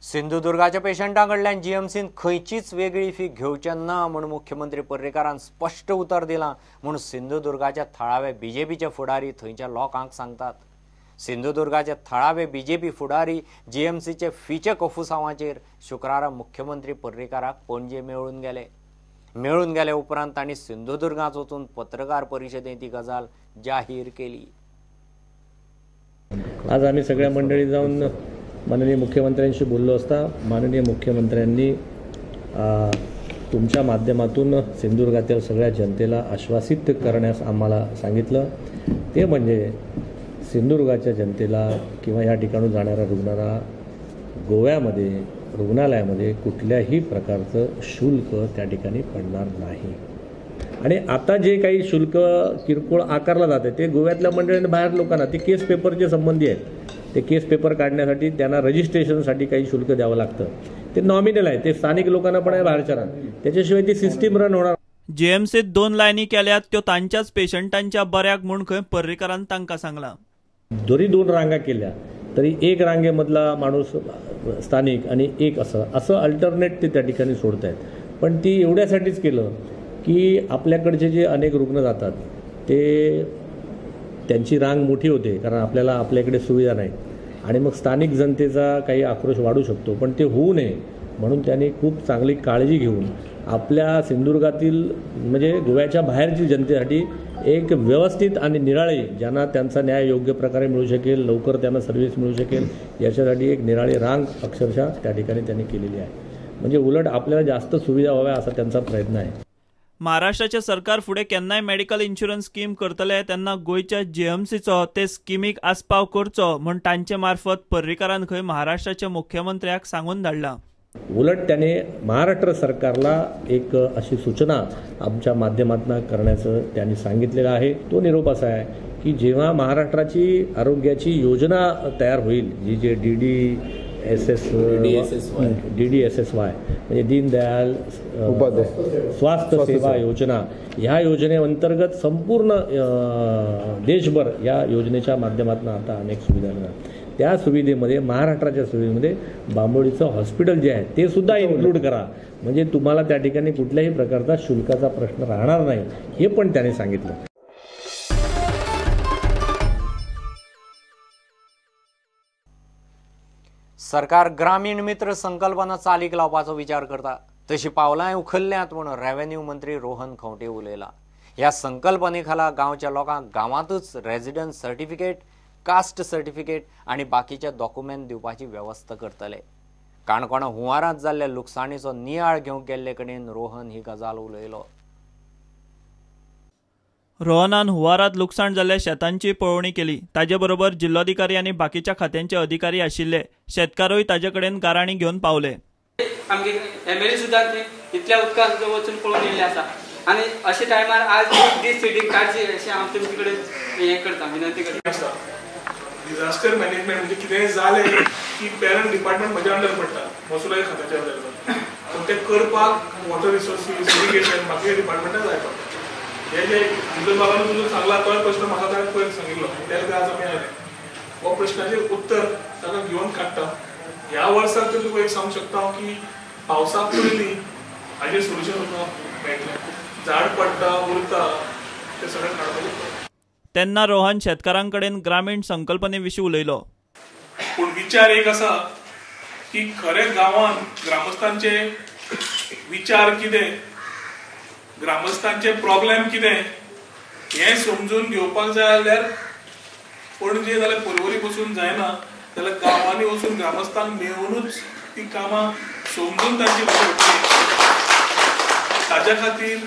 सिंधुदुर्गाच्या पेशंटां कडल्यान जीएमसीन खंयचीच वेगळी फी घेवचे ना म्हूण मुख्यमंत्री पर्रीकारान स्पश्ट उतर दिलां म्हूण सिंधुदुर्गाच्या थळावे बीजेपीचे फुडारी थंयच्या लोकांक सांगतात। सिंधुदुर्गाचे थळावे बीजेपी फुडारी जीएमसीचे फीचे कोफुसांवाचेर शुक्रारा मुख्यमंत्री पर्रीकाराक पणजे मेळून गेले। मेळून गेले उपरांत तांणी सिंधुदुर्गांत वचून पत्रकार परिशदेंत ही गजाल जाहीर केली। आज आम्ही सगळ्या मंडळी जाऊन माननीय मुख्यमंत्र्यांशी बोललो असता माननीय मुख्यमंत्र्यांनी तुमच्या माध्यमातून सिंधुदुर्गातील सगळ्या जनतेला आश्वासित करण्यास आम्हाला सांगितलं। ते म्हणजे सिंधुदुर्गाच्या जनतेला किंवा या ठिकाणून जाणाऱ्या रुग्णांना गोव्यामध्ये रुग्णालयामध्ये कुठल्याही प्रकारचं शुल्क त्या ठिकाणी पडणार नाही। आणि आता जे काही शुल्क किरकोळ आकारलं जाते ते गोव्यातल्या मंडळींना बाहेर लोकांना ते केस पेपरचे संबंधी आहेत, ते केस पेपर काढण्यासाठी त्यांना रजिस्ट्रेशनसाठी काही शुल्क द्यावं लागतं, ते नॉमिनल आहे, ते स्थानिक लोकांना पण आहे, बाहेरच्या, त्याच्याशिवाय ती सिस्टीम रन होणार। जीएमसीत 2 लायनी केल्यात त्यो तांच्याच पेशंटांच्या बऱ्याक म्हूण खंय पर्रीकारान तांकां सांगलां। जरी 2 रांगा केल्या तरी एक रांगेमधला माणूस स्थानिक आणि एक असं असं अल्टरनेट ते त्या ठिकाणी सोडतायत। पण ती एवढ्यासाठीच केलं की आपल्याकडचे जे अनेक रुग्ण जातात ते त्यांची रांग मोठी होते, कारण आपल्याला आपल्याकडे सुविधा नाही आणि मग स्थानिक जनतेचा काही आक्रोश वाढू शकतो, पण ते होऊ नये म्हणून त्यांनी खूप चांगली काळजी घेऊन आपल्या सिंधुदुर्गातील म्हणजे गोव्याच्या बाहेरची जनतेसाठी एक व्यवस्थित आणि निराळी, ज्यांना त्यांचा न्याय योग्य प्रकारे मिळू शकेल, लवकर त्यांना सर्व्हिस मिळू शकेल, याच्यासाठी एक निराळी रांग अक्षरशः त्या ठिकाणी त्यांनी केलेली आहे। म्हणजे उलट आपल्याला जास्त सुविधा व्हाव्या असा त्यांचा प्रयत्न आहे। महाराष्ट्राचे सरकार फुडें केन्नाय मेडिकल इन्शुरन्स स्कीम करतले तेन्ना गोंयच्या जीएमसीचो ते स्किमीक आस्पाव करचो म्हूण तांचे मार्फत पर्रीकारान खंय महाराष्ट्राच्या मुख्यमंत्र्याक सांगून धाडलां। उलट त्याने महाराष्ट्र सरकारला एक अशी सूचना आमच्या माध्यमातून करण्याचं त्यांनी सांगितलेलं आहे। तो निरोप असा आहे की जेव्हा महाराष्ट्राची आरोग्याची योजना तयार होईल, जी जे D D S S Y म्हणजे दीनदयाल स्वास्थ्य सेवा योजना, ह्या योजनेअंतर्गत संपूर्ण देशभर या योजनेच्या माध्यमातून आता अनेक सुविधा मिळतात। त्या सुविधेमध्ये महाराष्ट्राच्या सुविधेमध्ये बांबोळीचं हॉस्पिटल जे आहे ते सुद्धा इन्क्लूड करा, म्हणजे तुम्हाला त्या ठिकाणी कुठल्याही प्रकारचा शुल्काचा प्रश्न राहणार नाही, हे पण त्याने सांगितलं। सरकार ग्रामीण मित्र संकल्पना चालीक लावपाचो विचार करता, तशी पावलांय उखल्ल्यांत म्हूण रेव्हेन्यू मंत्री रोहन खंवटे उलयला। ह्या संकल्पने खाला गांवच्या लोकांक गांवांतूच रेजिडन्स सर्टिफिकेट, कास्ट सर्टिफिकेट आणि बाकीचे डॉक्युमेंट दिवपाची व्यवस्था करतले। काणकोणा हुंवारांत जाल्ल्या लुकसाणीचो नियाळ घेवंक गेल्ले कडेन रोहन ही गजाल उलयलो। रोहनान हुंवारांत लुकसाण जाल्ल्या शेतांची पळोवणी केली। ताजे बरोबर जिल्लोधिकारी आनी बाकीच्या खात्यांचे अधिकारी आशिल्ले। शेतकारूय ताजे कडेन गाराणी घेवन पावले। आमगे एमएलए सुद्दां इतल्या उदकांत सुद्दां वचून पळोवन येयल्ले आसा आनी अशे टायमार आज एक दीस सिटींग काडची अशें हांव तुमचे कडेन हें करता, विनंती करता। डिझास्टर मॅनेजमेंट म्हणजे कितेंय जालें की पेरंट डिपार्टमेंट म्हज्या अंडर पडटा, महसुलाच्या खात्याच्या अंडर पडटा, पूण तें करपाक वॉटर रिसोर्सीस, इरिगेशन बाकीच्या डिपार्टमेंटाक जाय पडटा। हे जे विजय बाबान तुजो सांगला तोय प्रश्न म्हाका ताणें पयर सांगिल्लो, त्या खातीर आज आमी आयले। हो प्रश्नाचेर उत्तर ताका घेवन काडटा। ह्या वर्साक तर तुका एक सांगूंक शकता हांव की पावसा पयलीं हाजेर सोल्युशन तुका मेळटलें। झाड पडटा उरता तें सगळें काडपाचें। तेन्ना रोहन शेतकारांकडेन ग्रामीण संकल्पने विशीं उलयलो। पूण विचार एक आसा की खरें गांवांत ग्रामस्थांचे विचार कितें, ग्रामस्थांचे प्रॉब्लेम कितें हें समजून घेवपाक जाय जाल्यार पणजे जाल्यार पर्वरी बसून जायना, जाल्यार गांवांनी वचून ग्रामस्थांक मेळुनूच ती कामां समजून तांची पडटली। ताज्या खातीर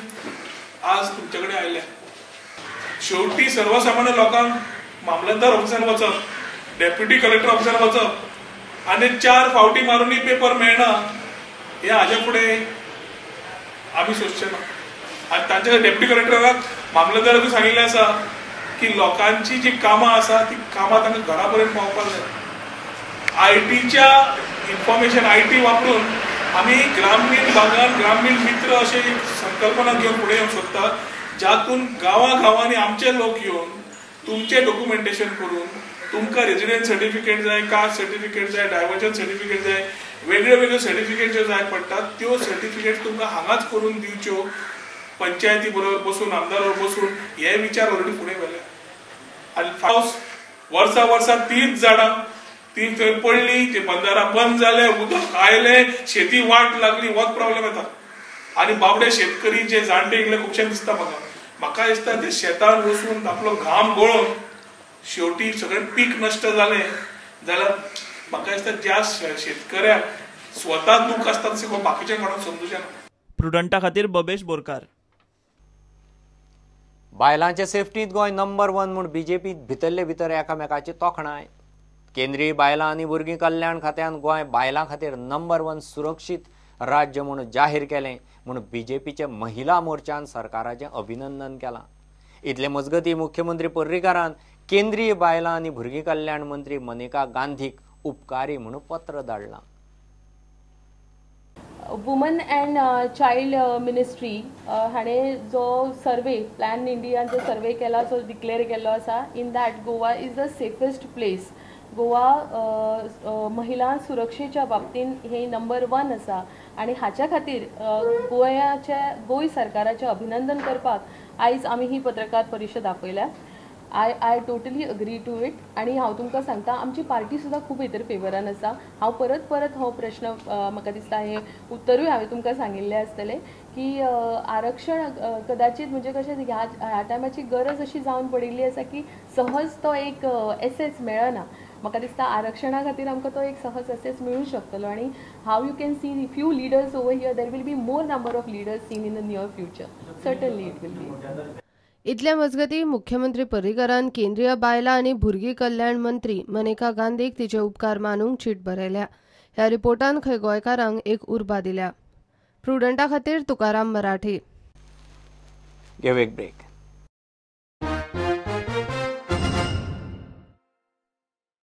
आज तुमचे कडेन आयल्या। शेवटी सर्वसामान्य लोकांक मामलतदार ऑफिसान वचप, डेप्युटी कलेक्टर ऑफिसान वचप आनी 4 फावटी मारुनूय पेपर मेळना हें हाज्या फुडें आमी सोंसचे ना। आनी तांच्या डेप्युटी कलेक्टराक मामलतदाराकूय सांगिल्लें आसा की लोकांची जी कामां आसा ती कामां तांकां घरा पर्यंत पावपाक जाय। आयटीच्या इन्फॉर्मेशन, IT वापरून आमी ग्रामीण भागान ग्रामीण मित्र अशें एक संकल्पना घेवन फुडें येवंक सोदता, जातून गांवां गांवांनी आमचे लोक येवन तुमचें डॉक्युमेंटेशन करून तुमकां रेजिडन्स सर्टिफिकेट जाय, कास्ट सर्टिफिकेट जाय, डायवर्जन सर्टिफिकेट जाय, वेगळे वेगळे सर्टिफिकेट ज्यो जाय पडटात त्यो सर्टिफिकेट तुमकां हांगाच करून दिवच्यो, पंचायती बरोबर बसून, आमदार बरोबर बसून, हे विचार ऑलरेडी फुडें व्हेले. आनी पावस वर्सा वर्सा तीच झाडां ती थंय पडली, ती बंदारां बंद जाले, उदक आयलें, शेती वाट लागली, होच प्रॉब्लेम येता. आनी बाबडे शेतकरी जे जाणटे इकडे खुबशे दिसता म्हाका, म्हाका दिसता ते शेतान वचून आपलो घाम गळोवन शेवटी सगळें पीक नश्ट जालें जाल्यार म्हाका दिसता ज्या शेतकऱ्याक स्वता दुःख आसता तशें बाकीच्या कोणाक समजूचें ना. प्रुडंटा खातीर बबेश बोरकार. बायलांचे सेफ्टींत गोंय नंबर 1 म्हूण बीजेपीत भितरले भितर एकामेकाची तोखणाय. केंद्रीय बायलां आनी भुरगीं कल्याण खात्यान गोंय बायलां खातीर नंबर 1 सुरक्षीत राज्य म्हूण जाहीर केलें म्हूण बीजेपीचे महिला मोर्चान सरकाराचें अभिनंदन केलां. इतले मजगतीं मुख्यमंत्री पर्रीकारान केंद्रीय बायलां आनी भुरगीं कल्याण मंत्री मनेका गांधीक उपकारी म्हूण पत्र धाडलां. वुमन अँड चायल्ड मिनिस्ट्री हाणें जो सर्वे प्लॅन इंडियान जो सर्वे केला, जो डिक्लेअर केल्लो आसा, in that Goa is the safest place. Goa महिला सुरक्षेच्या बाबतीन हे नंबर 1 आसा आनी हाच्या खातीर गोंयाच्या गोंय सरकाराचें अभिनंदन करपाक आयज आमी ही पत्रकार परिशद आपयल्या. I totally agree to it. आनी हांव तुमकां सांगता, आमची पार्टी सुद्दां खूब भितर फेवरान आसा. हांव परत परत हो प्रश्न म्हाका दिसता हें उत्तरूय हांवें तुमकां सांगिल्लें आसतलें की आरक्षण कदाचित म्हणजे कशें ह्या टायमाची गरज अशी जावन पडिल्ली आसा की सहज तो एक एसेस मेळना. म्हाका दिसता आरक्षणा खातीर आमकां तो एक सहज एसेस मेळूं शकतलो. आनी how you can see few leaders over here, there will be more number of leaders seen in the near future. Certainly it will be. इतल्या मजगती मुख्यमंत्री पर्रीकारान केंद्रीय बायलां आनी भुरगीं कल्याण मंत्री मनेका गांधीक तिचे उपकार मानूंक चीट बरयल्या. ह्या रिपोर्टान खंय गोंयकारांक एक उर्बा दिल्या. प्रुडंटा खातीर तुकाराम मराठे. घेवं एक ब्रेक.